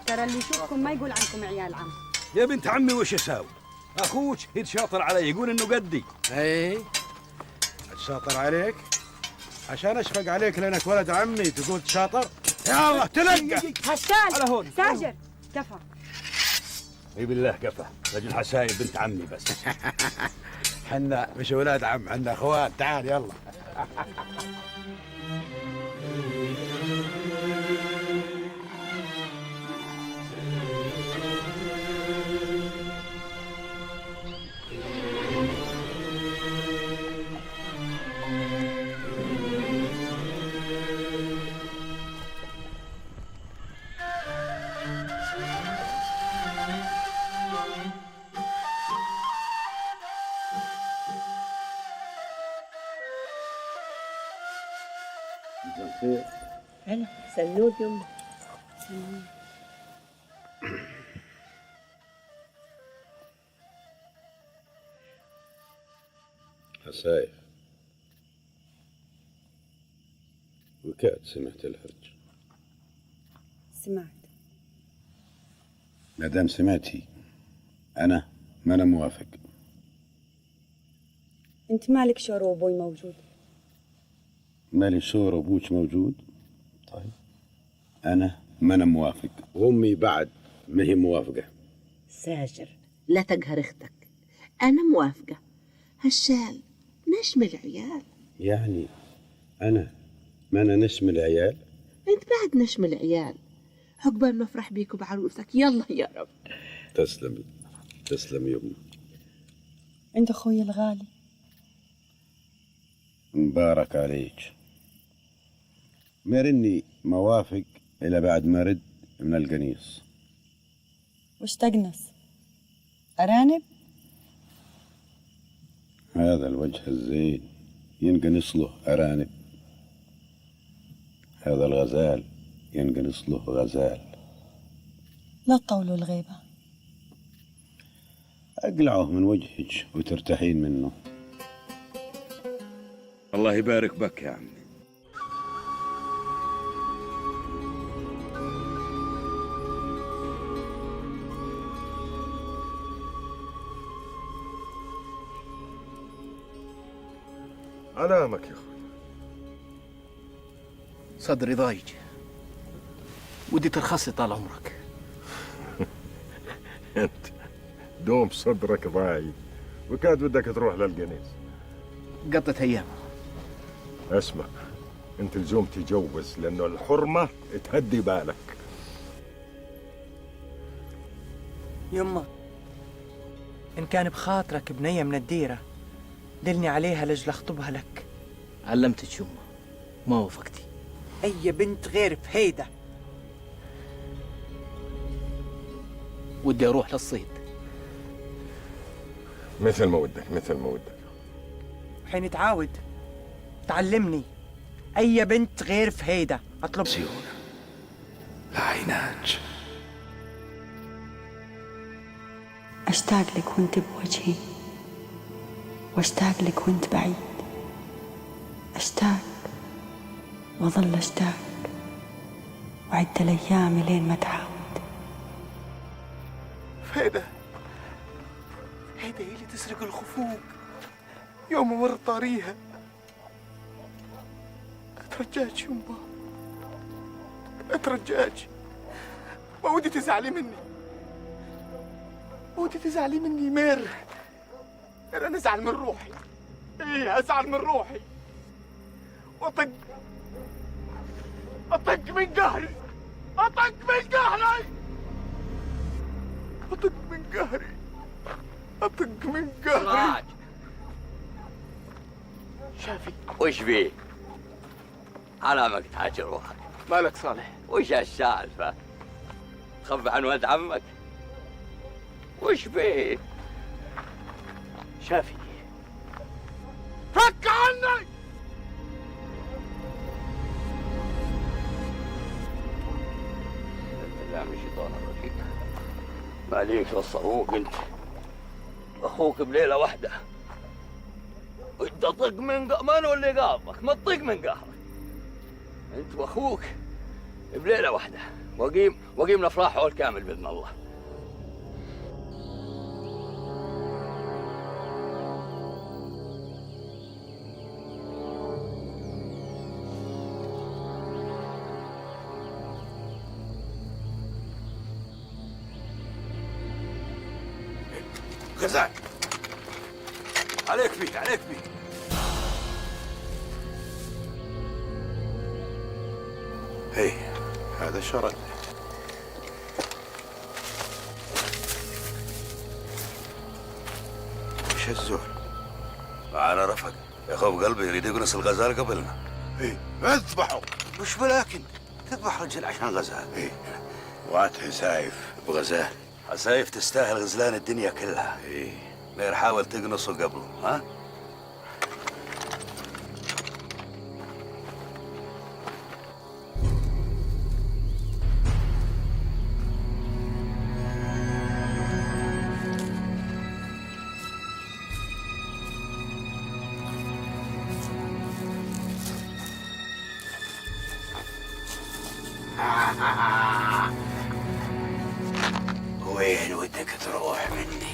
ترى اللي يشوفكم ما يقول عنكم عيال عم. يا بنت عمي وش اساوي؟ اخوك يتشاطر علي يقول انه قدي. اي اتشاطر عليك عشان اشفق عليك لانك ولد عمي تقول تشاطر؟ يلا تلقى هشال على هون. ساجر كفى. اي بالله كفى، رجل حسايب بنت عمي بس. حنا مش ولاد عم، حنا اخوان. تعال يلا. هلا سنود يما. حسايف وكاد سمعت الهرج. سمعت. ما دام سمعتي انا ما انا موافق. انت مالك شور وابوي موجود. مالي شور وابوك موجود؟ طيب انا ما انا موافق، وامي بعد ما هي موافقه. ساجر لا تقهر اختك، انا موافقه. هالشال نشمل عيال. يعني انا ما انا نشمل عيال؟ انت بعد نشمل عيال، عقبال ما افرح بيك وبعروسك. يلا يا رب. تسلمي تسلمي يما. انت اخوي الغالي. مبارك عليك. مرني موافق إلى بعد ما رد من القنيص. وش تقنص؟ أرانب؟ هذا الوجه الزين ينقنص له أرانب، هذا الغزال ينقنص له غزال. لا تطولوا الغيبة. أقلعه من وجهك وترتاحين منه. الله يبارك بك يا عمي. علامك يا اخوي. صدري ضايج، ودي ترخصي طال عمرك. انت دوم صدرك ضايق وكاد بدك تروح للقنيص. قطت ايام. اسمع، انت لزوم تجوز لانه الحرمه تهدي بالك. يما إن كان بخاطرك بنية من الديرة دلني عليها لجل أخطبها لك. علمتك يما ما وافقتي. أي بنت غير فهيدة. ودي أروح للصيد. مثل ما ودك مثل ما ودك. حين تعاود تعلمني أي بنت غير فهيدة أطلب. سيونة لعيناك. أشتاق لك وانت بوجهي، واشتاق لك وانت بعيد. أشتاق وأظل أشتاق وعد الأيام لين ما تعاود. فهيدة هيدا هي اللي تسرق الخفوق يوم مر طاريها. أترجاك يما، أترجاك، ما ودي تزعلي مني، ما ودي تزعلي مني. مير أنا أزعل من روحي، إيه أزعل من روحي، وأطق أطق من قهري، أطق من قهري، أطق من قهري، أطق من قهري. شافي وش فيه؟ علامك تحاجي روحك. مالك صالح؟ وش هالسالفة؟ تخبي عن ولد عمك؟ وش فيه؟ شافي فك عني. بالله من الشيطان الرجيم. ماليك وصفوك انت اخوك بليله واحده وانت طق من من اللي قابك ما تطق من قهرك. انت واخوك بليلة واحدة، واقيم الافراح حول كامل باذن الله. غزال عليك فيه، عليك فيه. هي هذا شرد. وش هالزول؟ معانا رفق يا خوف قلبي يريد يقنص الغزال قبلنا. ايه اذبحه. مش بلاكن تذبح رجل عشان غزال. ايه وات حسايف بغزال. عسايف تستاهل غزلان الدنيا كلها. ايه غير حاول تقنصه قبله. ها؟ وين ودك تروح مني؟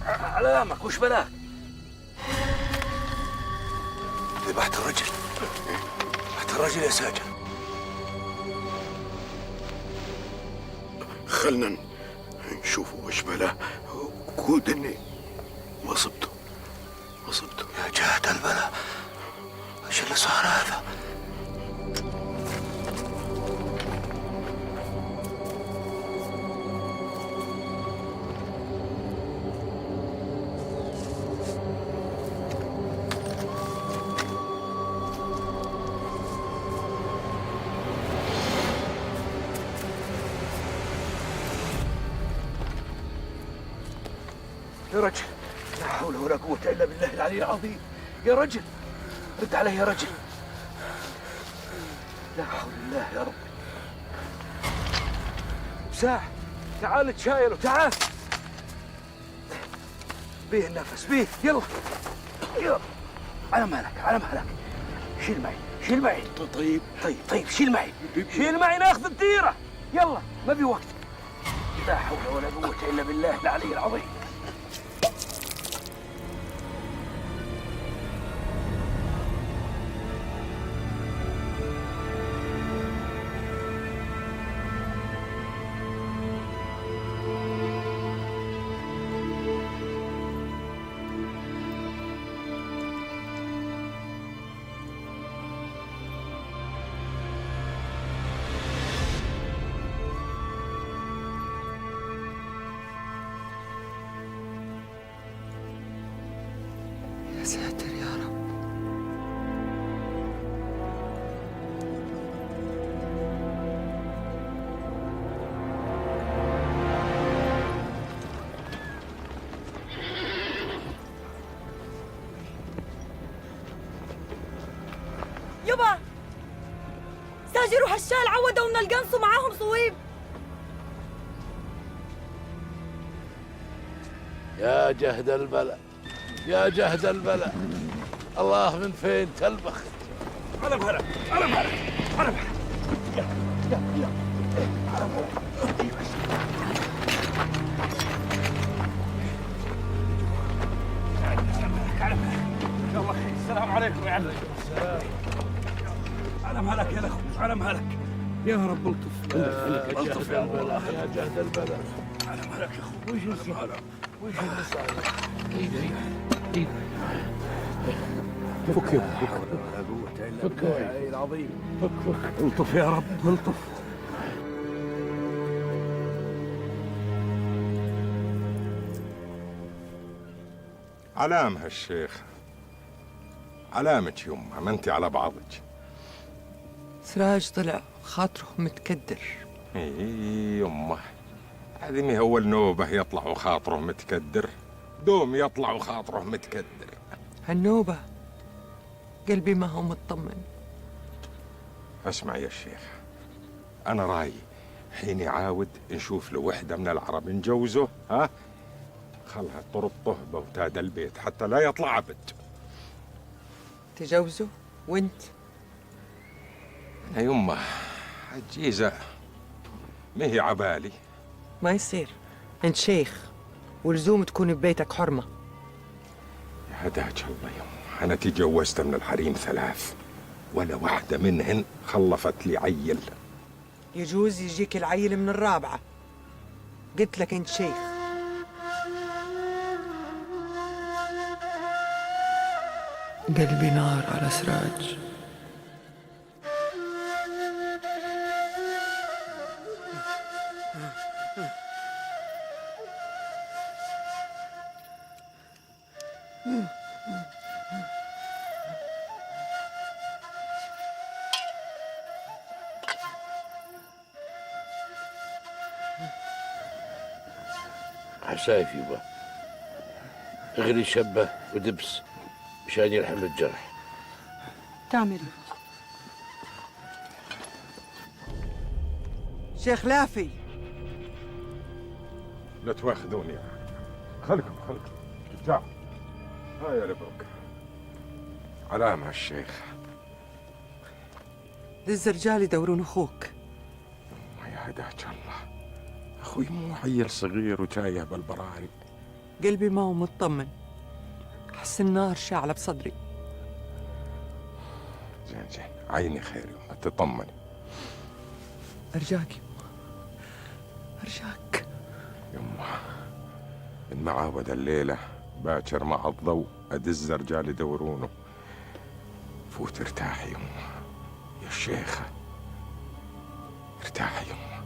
علامك وش بلاك؟ ذبحت الرجل، ذبحت الرجل يا ساجر. خلنا نشوف وش بلاه. كود اني ما صبته، ما صبته. يا جهة البلاء، ايش اللي صار هذا؟ يا رجل، لا حول ولا قوة إلا بالله العلي العظيم. يا رجل رد علي يا رجل. لا حول الله يا رب. ساح تعال تشايله، تعال بيه النفس بيه. يلا يلا على مهلك، على مهلك. شيل معي، شيل معي. طيب طيب طيب شيل معي، شيل معي، ناخذ الديرة. يلا ما في وقت. لا حول ولا قوة إلا بالله العلي العظيم. يا ساتر يا رب. يبا ساجر وهشال عودوا من القنص ومعاهم صويب. يا جهد البلاء، يا جهد البلاء، الله من فين تلبخت؟ على مهلك، على مهلك، على مهلك. يلا يلا يلا على مهلك. على مهلك، على مهلك. يلا خير. السلام عليكم يا عمي. السلام. على مهلك يا الاخو، على مهلك. يا رب الطف، الطف يا الله. يا جهد البلاء. على مهلك يا اخو. وش اللي صار؟ وش اللي صار؟ ايدي ايدي. فك يا فك. لا قوة إلا بالله العظيم. فك فك. الطف يا رب، الطف. علامها الشيخ، علامك يمه، ما انت على بعضك. سراج طلع خاطره متكدر. اي يمه، هذه مي اول نوبه يطلع وخاطره متكدر، دوم يطلع وخاطره متكدر. هالنوبة قلبي ما هو مطمن. اسمع يا الشيخ، انا رايي حين يعاود نشوف له وحده من العرب نجوزه. ها، خلها تربطه بوتاد البيت حتى لا يطلع عبد. تجوزه وانت؟ انا يمه الجيزة ما هي عبالي. ما يصير، انت شيخ ولزوم تكون ببيتك حرمة. يا هداك الله يمه، انا تجوزت من الحريم 3، ولا واحدة منهن خلفت لي عيل. يجوز يجيك العيل من الرابعة. قلت لك انت شيخ. قلبي نار على سراج. عسايف يبا، اغلي شبه ودبس مشان يلحم الجرح. تامر. شيخ لافي، لا تواخذوني، خلكم خلكم. تعال هاي يا لبوك. علامة الشيخ. دز رجال يدورون اخوك. يا هداك الله، اخوي مو عيل صغير وتايه بالبراري. قلبي ما هو مطمن، احس النار شاعلة بصدري. زين زين، عيني خير يما، تطمني. ارجاك يما، ارجاك يما. إن ما عاود الليلة باكر مع الضوء أدز رجال يدورونه. فوت ارتاحي يما يا الشيخة، ارتاحي يما.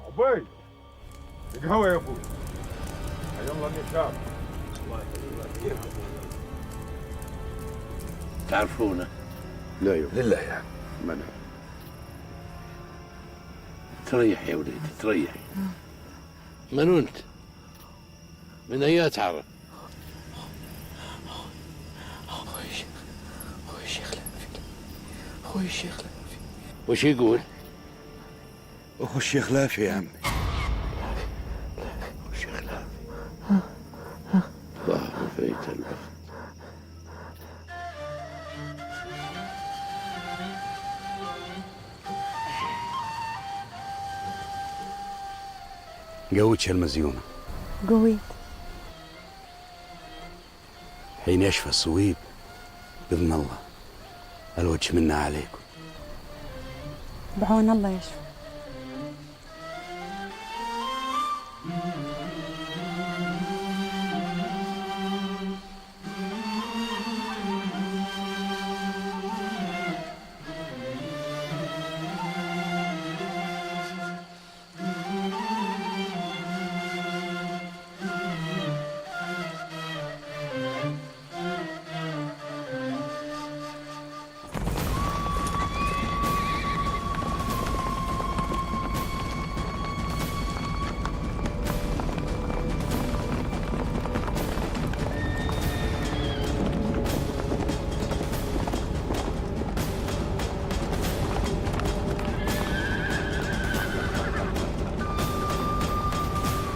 أبوي قهوة يا أبوي، يلا نشاب. تعرفونه؟ لا يبا. لله يا عم. منع. تريح يا وليدي، تريح. من انت؟ من ايات عرب؟ اخوي الشيخ لافي، اخوي الشيخ لافي. وش يقول؟ اخو الشيخ لافي يا عمي. اخو الشيخ لافي. الله فيت البخت. قوتش المزيونة. قويت. حين يشفى الصويب بإذن الله الوجه منا عليكم. بعون الله يشفى.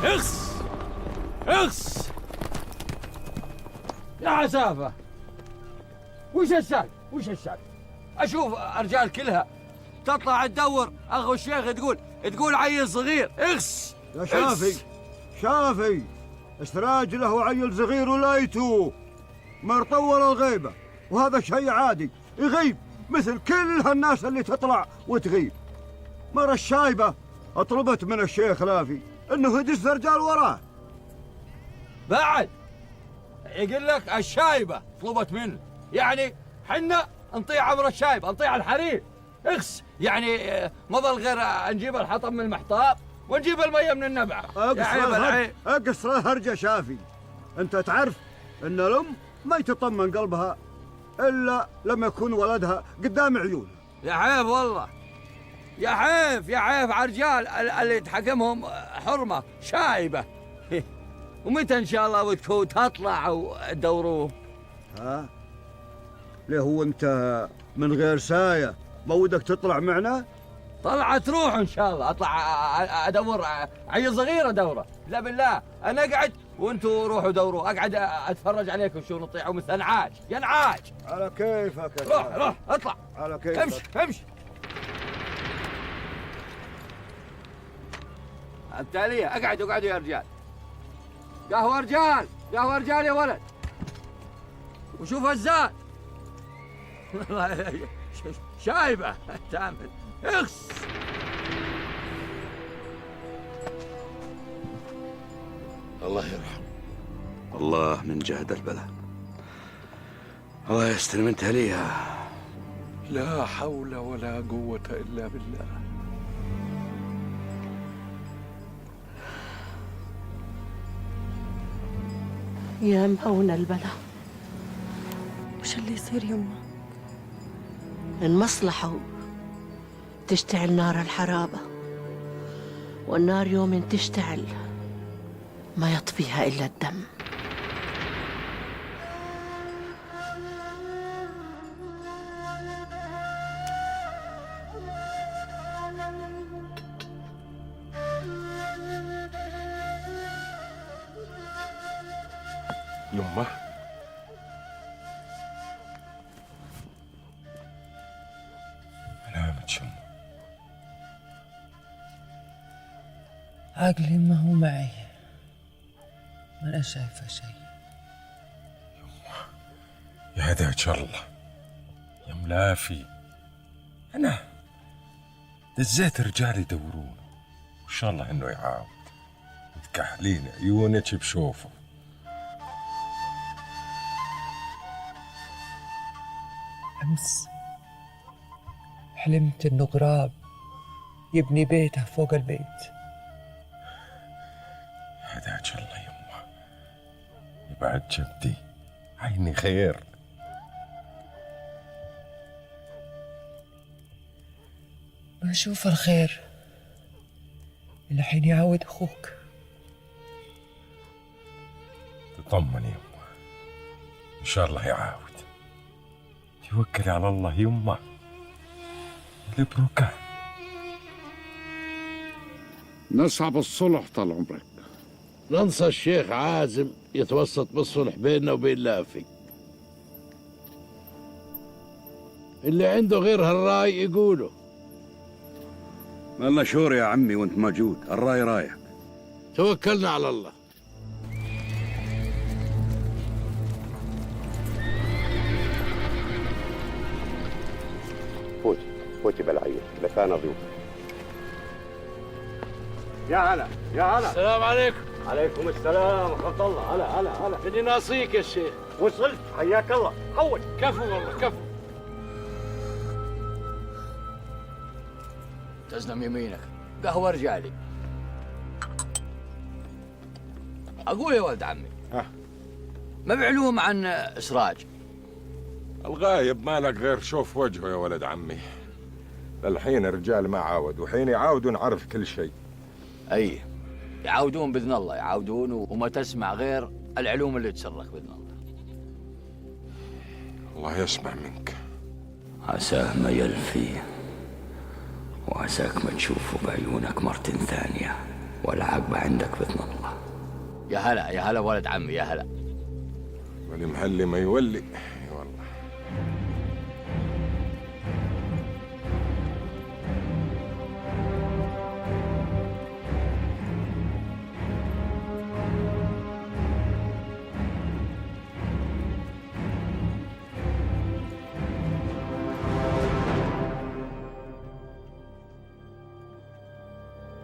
اغس اغس يا عسافة، وش السالفة؟ وش السالفة؟ أشوف أرجال كلها تطلع تدور أخو الشيخ، تقول عيل صغير. اغس يا شافي شافي، سراج له عيل صغير ولا يتوه، مرطول الغيبة، وهذا شيء عادي يغيب مثل كل هالناس اللي تطلع وتغيب. مرة الشايبة طلبت من الشيخ لافي انه يدز رجال وراه. بعد يقول لك الشايبه طلبت منه، يعني حنا نطيع امر الشايبه، نطيع الحريم. اخس يعني ما ظل غير نجيب الحطب من المحطاب ونجيب المية من النبعه. اقصر الهرجة شافي، انت تعرف ان الام ما يتطمن قلبها الا لما يكون ولدها قدام عيونها. يا عيب والله، يا عيب يا عيب على الرجال اللي تحكمهم حرمه شايبه. ومتى ان شاء الله وتكون تطلع وتدوروه؟ ها ليه هو انت من غير ساية ما ودك تطلع معنا؟ طلعت روح ان شاء الله، اطلع ادور عيل صغير ادوره. لا بالله انا اقعد وانتوا روحوا دوروا، اقعد اتفرج عليكم شو نطيعوا مثل نعاج يا نعاج. على كيفك يا روح روح اطلع على كيفك، امشي امشي. التالية اقعدوا اقعدوا يا رجال. قهوة رجال، قهوة رجال يا ولد. وشوف الزاد. شايبة تعمل اخس. الله يرحمه. الله من جهد البلاء، الله يستر من تهليها. لا حول ولا قوة إلا بالله. يا مهون البلاء. وش اللي يصير يما؟ إن مصلحه تشتعل نار الحرابة، والنار يوم تشتعل ما يطفيها إلا الدم. يمه نامت يمه. عقلي ما هو معي، ما أنا شايفة شيء. يا هداك الله يا ملافي، أنا دزيت رجال يدورونه وإن شاء الله إنه يعاود وتكحلين عيونك بشوفه. أمس حلمت إنه غراب يبني بيته فوق البيت. هداك الله يمه، يبعد جدي عيني خير. ما أشوف الخير إلا حين يعود أخوك. تطمن يمه، إن شاء الله يعاود. توكلي على الله يمه، البركة. نصعب الصلح طال عمرك. ننصى الشيخ عازم يتوسط بالصلح بيننا وبين لافي. اللي عنده غير هالراي يقوله. ما شور يا عمي وانت موجود، الراي رايك. توكلنا على الله. فوتي فوتي بالعيون لفانا ضيوف. يا هلا يا هلا. السلام عليكم. عليكم السلام ورحمة الله. هلا هلا هلا. إني ناصيك يا الشيخ. وصلت، حياك الله. حول. كفو والله كفو. تسلم يمينك، قهوة رجالي. أقول يا ولد عمي، ما بعلوم عن إسراج؟ الغايب ما لك غير شوف وجهه يا ولد عمي. للحين الرجال ما عاود، وحين يعاودوا نعرف كل شيء. أي يعاودون بإذن الله، يعاودون وما تسمع غير العلوم اللي تسرك بإذن الله. الله يسمع منك. عساه ما يلفي، وعساك ما تشوفه بعيونك مرتين ثانية، والعقبة عندك بإذن الله. يا هلا يا هلا ولد عمي، يا هلا. ولي مهلي ما يولي. اي والله.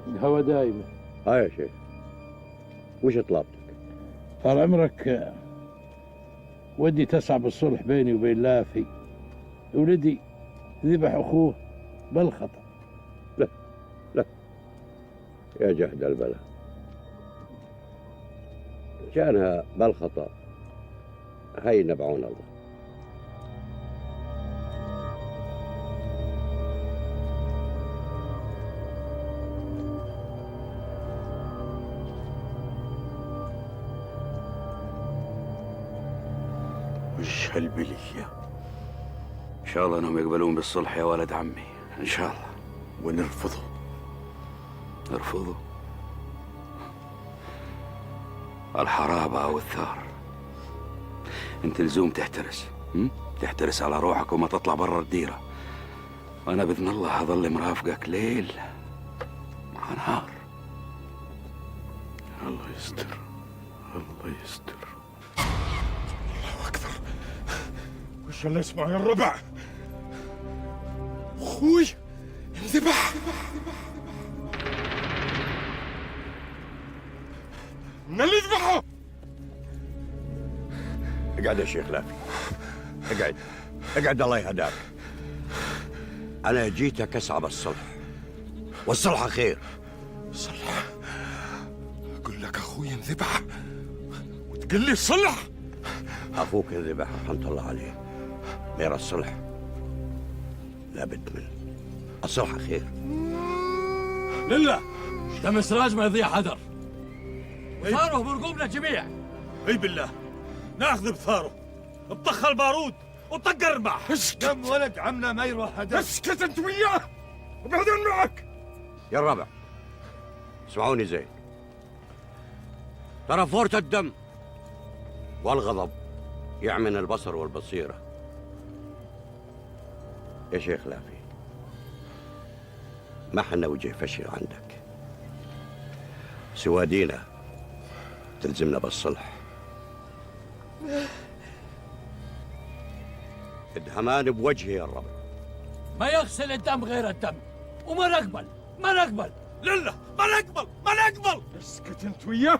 الهوى دايمة. ها يا شيخ، وش طلبتك؟ طال عمرك ودي تسعى بالصلح بيني وبين لافي. ولدي ذبح أخوه بالخطأ. لا لا يا جهد البلاء، كانها بالخطأ هاي نبعون الله. وش هالبلية؟ شاء الله انهم يقبلون بالصلح يا ولد عمي، ان شاء الله. ونرفضه. نرفضه؟ الحرابة أو الثار. أنت لزوم تحترس، تحترس على روحك وما تطلع برا الديرة. وأنا بإذن الله هظل مرافقك ليل مع نهار. الله يستر، الله يستر. الله أكبر، وش اللي اسمه يا الربع؟ أخوي انذبح. من اللي ذبحه؟ اقعد يا شيخ لافي، اقعد اقعد، الله يهداك. أنا جيتك أسعى بالصلح، والصلح خير. صلح؟ أقول لك أخوي انذبح وتقول لي صلح؟ أخوك انذبح رحمة الله عليه، غير الصلح لابد منه. الصلح خير. لله دم سراج ما يضيع هدر، وثاره برقوبنا جميع. اي بالله ناخذ بثاره، بطخ البارود وطق الرماح. اسكت، دم ولد عمنا ما يروح هدر. اسكت انت وياه وبعدين معك. يا الربع اسمعوني زين، ترى فورة الدم والغضب يعمن البصر والبصيرة. يا شيخ لافي، ما حنا وجه فشل عندك، سوى دينا تلزمنا بالصلح. ادهمان بوجهي يا الربع. ما يغسل الدم غير الدم، وما نقبل، ما نقبل. لله ما نقبل، ما نقبل. اسكت انت وياه.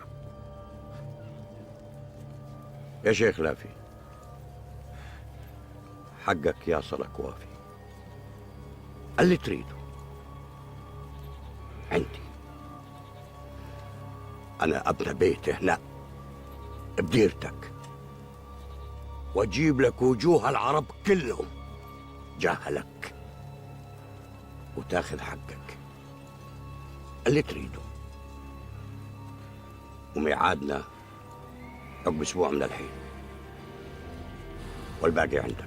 يا شيخ لافي، حقك يصلك وافي، اللي تريده عندي. أنا أبنى بيت هنا بديرتك، وأجيب لك وجوه العرب كلهم جاهلك، وتاخذ حقك اللي تريده. وميعادنا عقب أسبوع من الحين، والباقي عندك.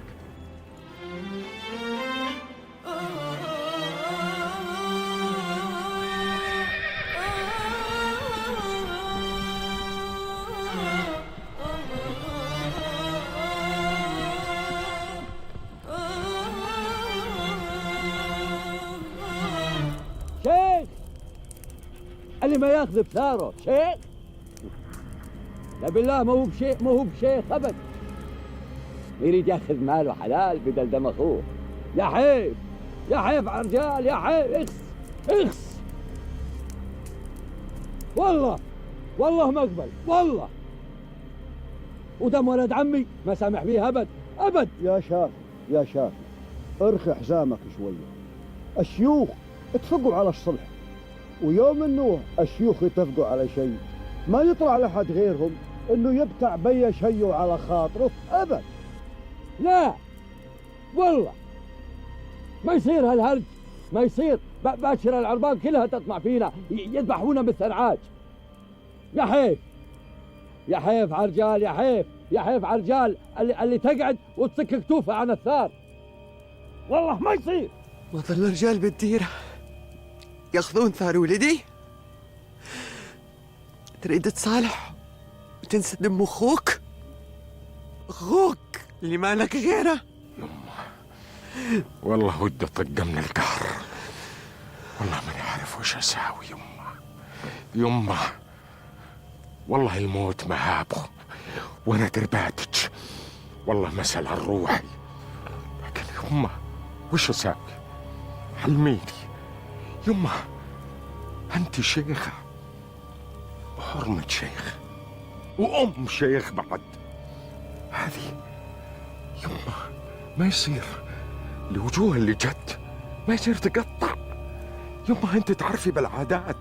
شيخ اللي ما ياخذ بثاره شيخ، لا بالله ما هو بشيخ، ما هو بشيخ ابد. يريد ياخذ ماله حلال بدل دم اخوه. يا حيف، يا حيف على الرجال، يا حيف. اخس اخس، والله والله ما اقبل والله. ودم ولد عمي ما سامح بيه ابد ابد. يا شافي يا شافي، ارخي حزامك شوية. الشيوخ اتفقوا على الصلح، ويوم انه الشيوخ يتفقوا على شيء ما يطلع لحد غيرهم انه يبتع بي شيء على خاطره ابد. لا والله ما يصير هالهرج، ما يصير. باشر العربان كلها تطمع فينا، يذبحونا بالثرعاج. يا حيف، يا حيف على الرجال، يا حيف، يا حيف على الرجال اللي تقعد وتصك كتوفها عن الثار. والله ما يصير. ما ظل رجال بالديرة ياخذون ثار ولدي. تريد تصالح وتنسى دم اخوك؟ اخوك اللي ما لك غيره. يمه والله ودي طقه من القهر، والله ماني عارف وش اساوي. يمه يمه والله الموت مهابه وانا درباتك، والله مسأل عن روحي، لكن يمه وش اساوي؟ علميني يمه، انت شيخه وحرمة شيخ وأم شيخ بعد. هذه يمه ما يصير، الوجوه اللي جت ما يصير تقطع. يمه انت تعرفي بالعادات،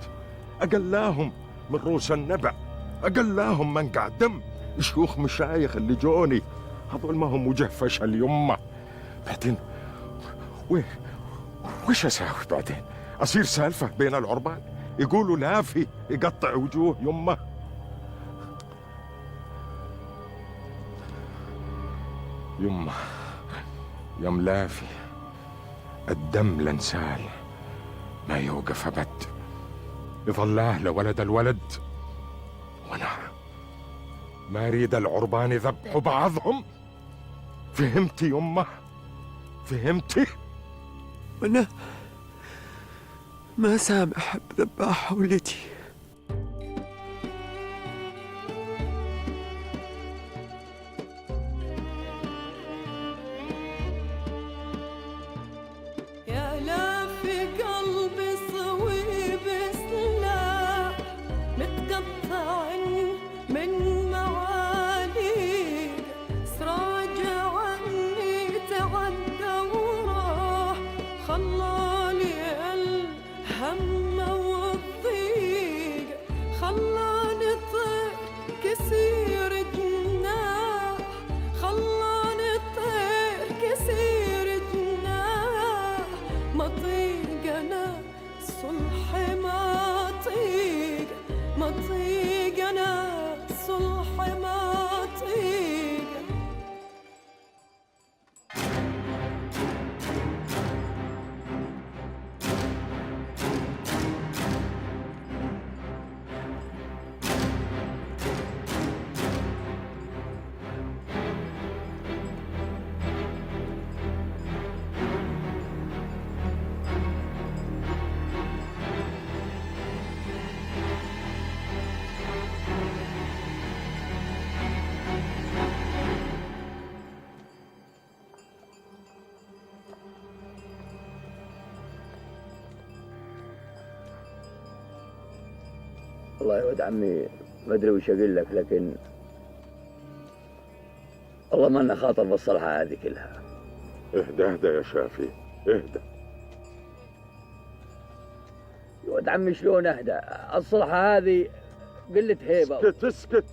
اقلاهم من روس النبع، اقلاهم منقع دم. شيوخ مشايخ اللي جوني هذول ما هم وجه فشل يمه. بعدين وش اساوي بعدين؟ اصير سالفه بين العربان يقولوا لافي يقطع وجوه يمه. يمه يا ملافي، الدم لنسال ما يوقف أبد، يظلاه لولد الولد. وأنا ما أريد العربان يذبحوا بعضهم. فهمتي يمه؟ فهمتي؟ وأنا ما سامح بذباح ولدي. يا لا في قلبي صويب سلاح متقطع من معاليك، سراج عني تعدى وراح، خلالي الهم والضيق، خلاني طير كسير جناح، خلاني طير كسير جناح. ما طيق أنا صلح، ما طيق، ما طيق أنا صلح، ما طيق. والله يا ولد عمي ما ادري وش اقول لك، لكن والله ما لنا خاطر بالصلحه هذه كلها. اهدى اهدى يا شافي، اهدى. يا ولد عمي شلون اهدى؟ الصلحه هذه قلة هيبة. اسكت اسكت.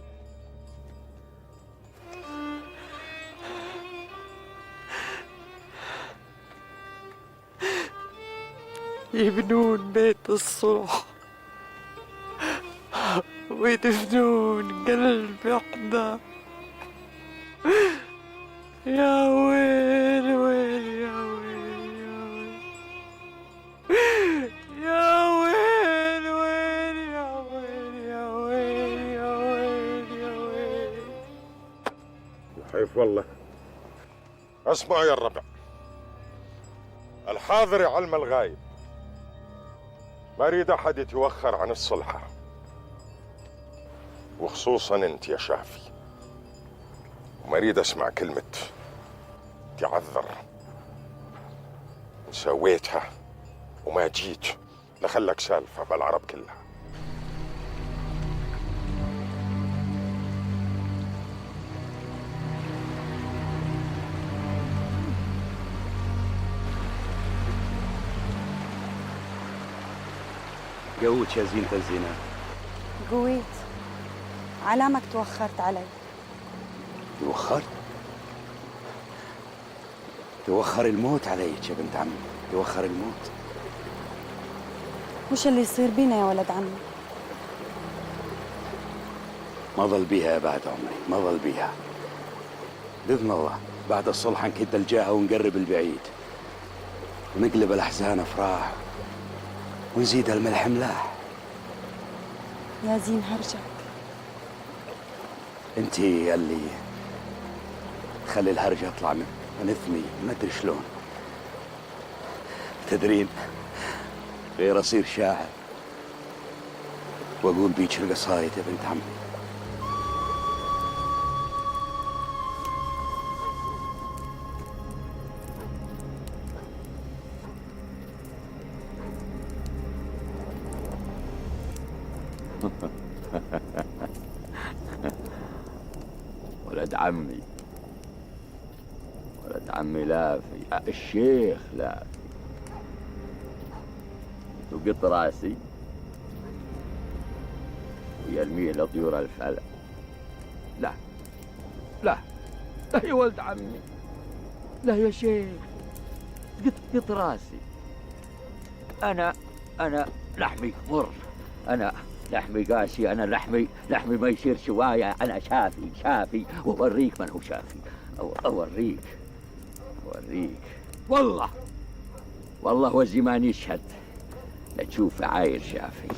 يبنون بيت الصلح ويدفنون قلب وحده. يا ويل ويل يا ويل يا ويل يا ويل ويل يا ويل يا ويل يا ويل يا ويل. حيف والله. اسمعوا يا الربع، الحاضر يعلم الغايب، ما اريد احد يتوخر عن الصلحه، وخصوصا انت يا شافي. وما اريد اسمع كلمة تعذر. سويتها وما جيت لخلك سالفة بالعرب كلها. قوت يا زينة الزينات. قويت علامك توخرت علي. توخرت؟ توخر الموت عليك يا بنت عمي، توخر الموت. وش اللي يصير بينا يا ولد عمي؟ ما ظل بيها يا بعد عمري، ما ظل بيها. بإذن الله بعد الصلح نكد الجاهة ونقرب البعيد، ونقلب الأحزان أفراح، ونزيد الملح ملاح. يا زين هرجك. انت اللي تخلي الهرجة يطلع من اثمي ما ادري شلون. تدرين غير اصير شاعر واقول بيك القصايد يا بنت عمي. ولد عمي، ولد عمي لافي، الشيخ لافي، وقط راسي ويرميه لطيور الفلا. لا لا لا يا ولد عمي، لا يا شيخ، قط راسي. أنا لحمي مر، أنا لحمي قاسي، أنا لحمي ما يصير شواية. أنا شافي شافي، وأوريك من هو شافي. أوريك. اوريك. والله والله والزمان يشهد لا تشوف عاير شافي.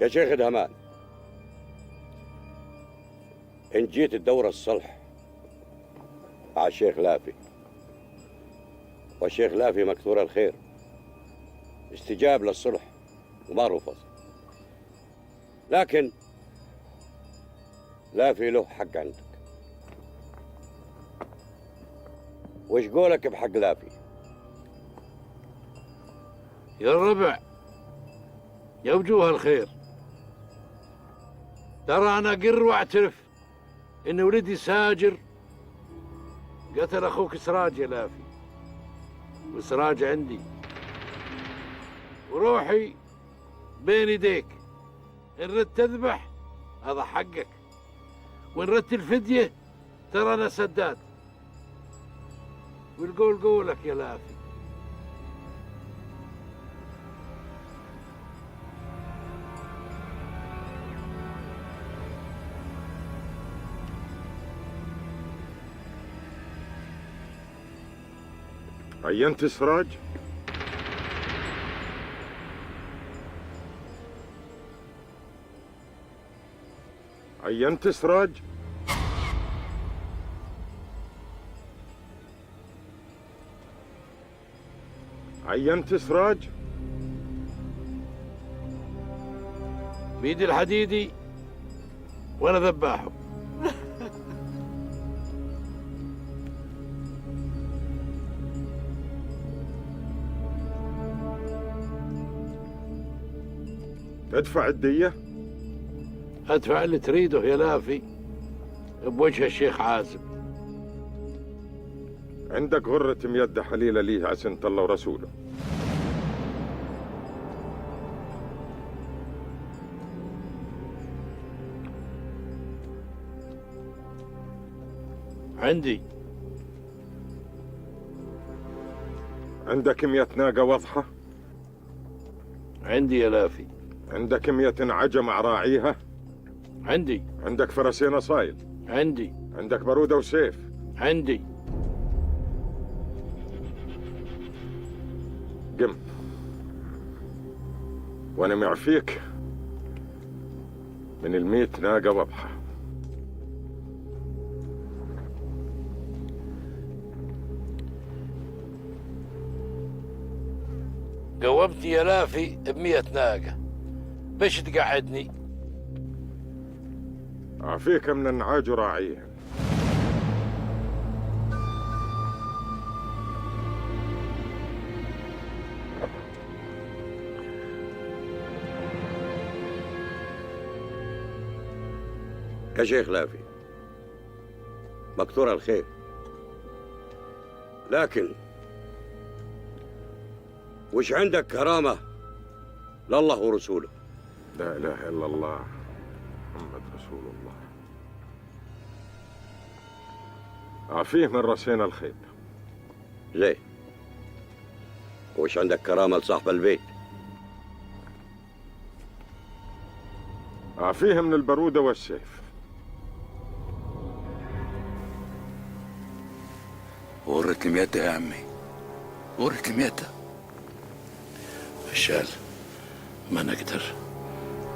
يا شيخ دهمان، إن جيت تدور الصلح مع الشيخ لافي، والشيخ لافي مكثور الخير، استجاب للصلح وما رفض، لكن لافي له حق عندك. وش قولك بحق لافي؟ يا الربع، يا وجوه الخير، ترى أنا أقر وأعترف إن ولدي ساجر قتل أخوك سراج يا لافي، وسراج عندي وروحي بين يديك. إن ردت تذبح هذا حقك، وإن ردت الفدية ترى أنا سداد، والقول قولك يا لافي. عينت سراج؟ عينت سراج؟ عينت سراج؟ بيدي الحديدي وانا ذباحه. تدفع الدية؟ أدفع اللي تريده يا لافي بوجه الشيخ عازم. عندك غرة ميدة حليلة ليه على سنة الله ورسوله. عندي. عندك 100 ناقة واضحة؟ عندي يا لافي. عندك 100 نعجة مع راعيها؟ عندي. عندك فرسين أصايل؟ عندي. عندك بارودة وسيف؟ عندي. قم، وأنا معفيك من 100 ناقة واضحة. قومتني يا لافي ب100 ناقة، باش تقعدني؟ عافيك من النعاج وراعيها. يا شيخ لافي، مكثور الخير، لكن وش عندك كرامة لله ورسوله؟ لا إله إلا الله، محمد رسول الله. عافيه من راسين الخيل. زين، وش عندك كرامة لصاحب البيت؟ عافيه من البرودة والسيف. غرة الميتة يا عمي، غرة الميتة. الشال ما نقدر،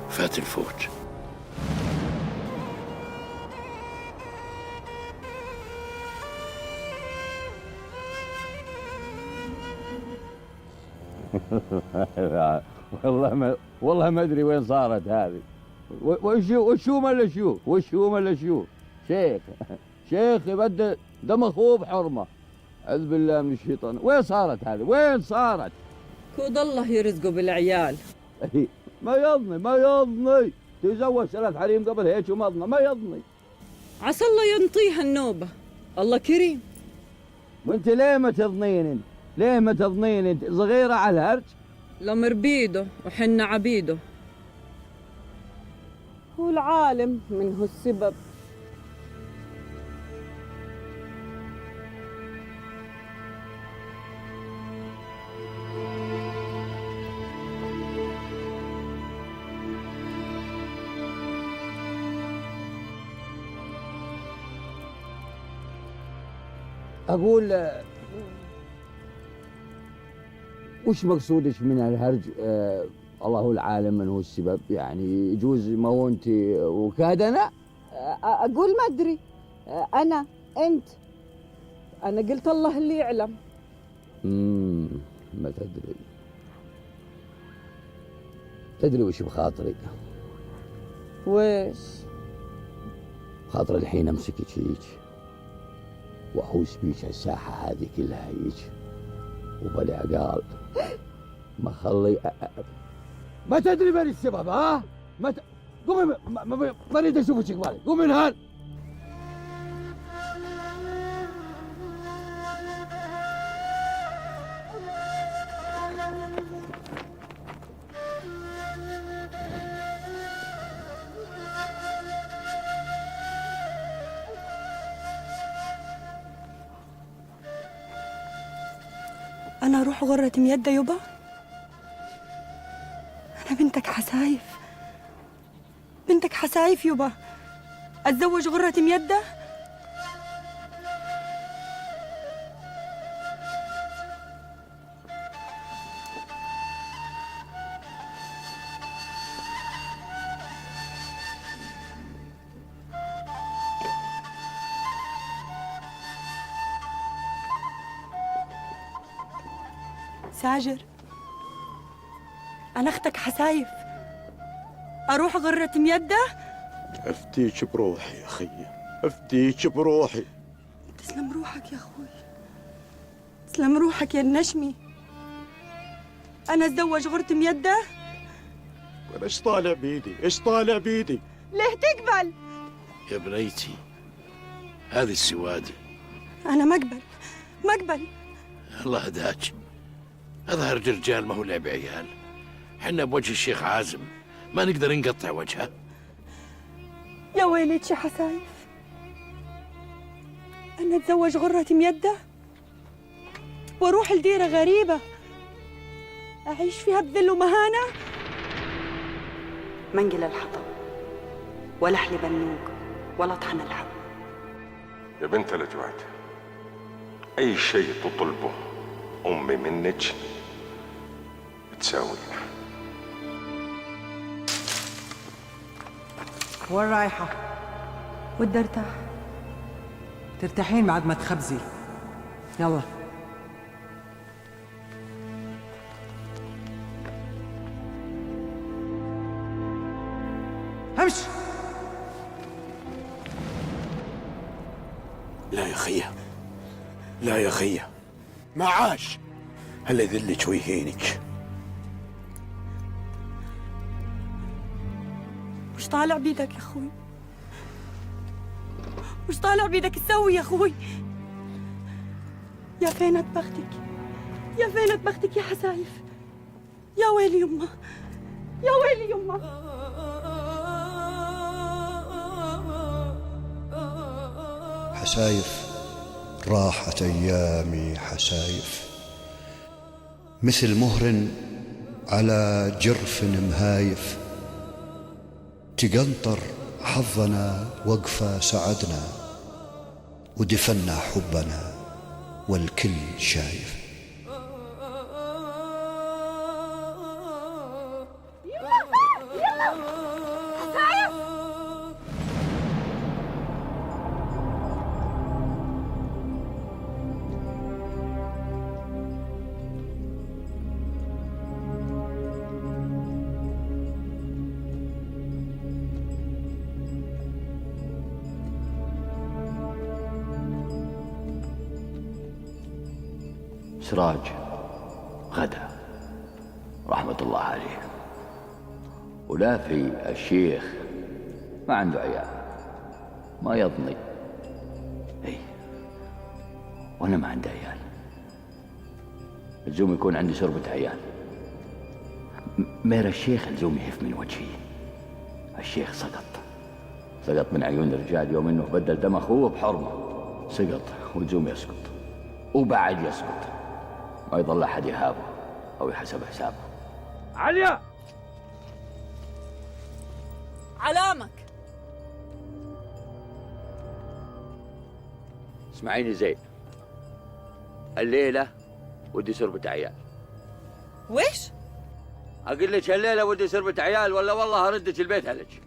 فات الفوت. والله ما ادري وين صارت هذه. وشو ما شو وشو ما شو. شيخ يبدل دم اخوه بحرمه. اعوذ بالله من الشيطان. وين صارت هذه؟ وين صارت؟ كود الله يرزقه بالعيال. ما يضني ما يضني، تزوج 3 حريم قبل هيك وما ضني، ما يضني. عسى الله ينطيها النوبه، الله كريم. وانت ليه ما تضنين انت؟ ليه ما تضنين انت؟ صغيره على الهرج؟ الامر بيده وحنا عبيده. هو العالم منه السبب. اقول وش مقصودك من هالهرج؟ الله هو العالم من هو السبب، يعني يجوز ما هو انت وكادنا. اقول ما ادري، انا انت، انا قلت الله اللي يعلم. ما تدري. تدري وش بخاطري؟ وش بخاطري الحين امسكك هيك واحوس بيك الساحة هذه كلها هيك وبلا عقال ما خلي ما تدري من السبب. ها ما قومي، ما اريد اشوفك قبالي، قومي من هان. أنا أروح غرة ميدة يبا؟ أنا بنتك حسايف، بنتك حسايف يبا، أتزوج غرة ميدة؟ ساجر، أنا أختك حسايف، أروح غرة ميدة؟ أفديك بروحي يا أخي، أفديك بروحي. تسلم روحك يا أخوي، تسلم روحك يا النشمي. أنا أتزوج غرة ميدة؟ وأنا إيش طالع بيدي؟ إيش طالع بيدي؟ ليه تقبل؟ يا بنيتي هذه السوادي. أنا ما أقبل، ما أقبل. الله هداك، هذا هرج رجال ما هو لعب عيال. حنا بوجه الشيخ عازم ما نقدر نقطع وجهه. يا ويلك يا حسايف، أنا أتزوج غرة ميدة وأروح لديرة غريبة أعيش فيها بذل ومهانة؟ منقل الحطب ولا أحلي بنوق ولا أطحن الحب. يا بنت الأجواد، أي شيء تطلبه أمي منك تساوينه. وين رايحة؟ ودي ارتاح. ترتاحين بعد ما تخبزي. يلا. همش. لا يا خيه، لا يا خيه، ما عاش هلا يذلك ويهينك. وش طالع بيدك يا اخوي؟ وش طالع بيدك تسوي يا اخوي؟ يا فينة بختك، يا فينة بختك يا حسايف. يا ويلي يمه، يا ويلي يمه. حسايف راحت أيامي حسايف، مثل مهر على جرف مهايف، تقنطر حظنا وقفة سعدنا، ودفنا حبنا والكل شايف. سراج غدا رحمة الله عليه، ولافي الشيخ ما عنده عيال، ما يضني. اي وانا ما عندي عيال، لزوم يكون عندي شربة عيال. مير الشيخ لزوم يهف من وجهي. الشيخ سقط، سقط من عيون الرجال يوم انه بدل دم اخوه بحرمه. سقط ولزوم يسقط وبعد يسقط، ما يظل احد يهابه او يحسب حسابه. عليا علامك. اسمعيني زين، الليلة ودي سربة عيال. ويش؟ اقول لك الليلة ودي سربة عيال، ولا والله هردك البيت هلك.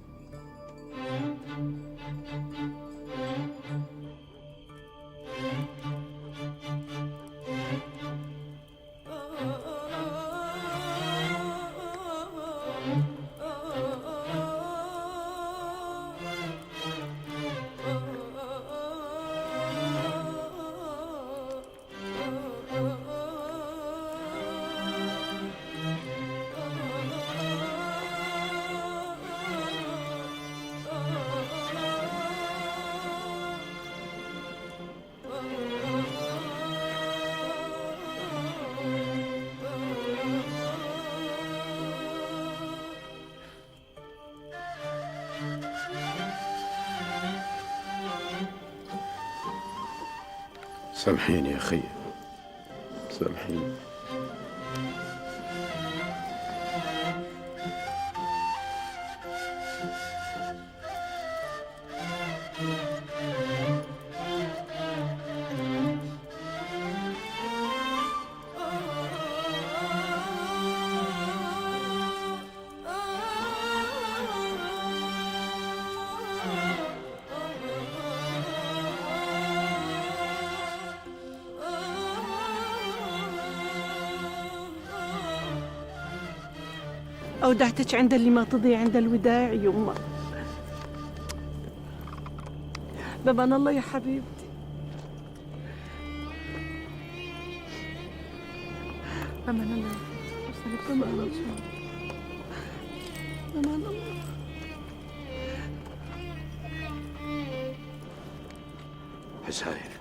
سامحيني يا خي، سامحيني. أودعتك عند اللي ما تضيع عند الوداع يما. بمان الله يا حبيبتي. بمان الله. بمان الله. بمان الله. حسايف،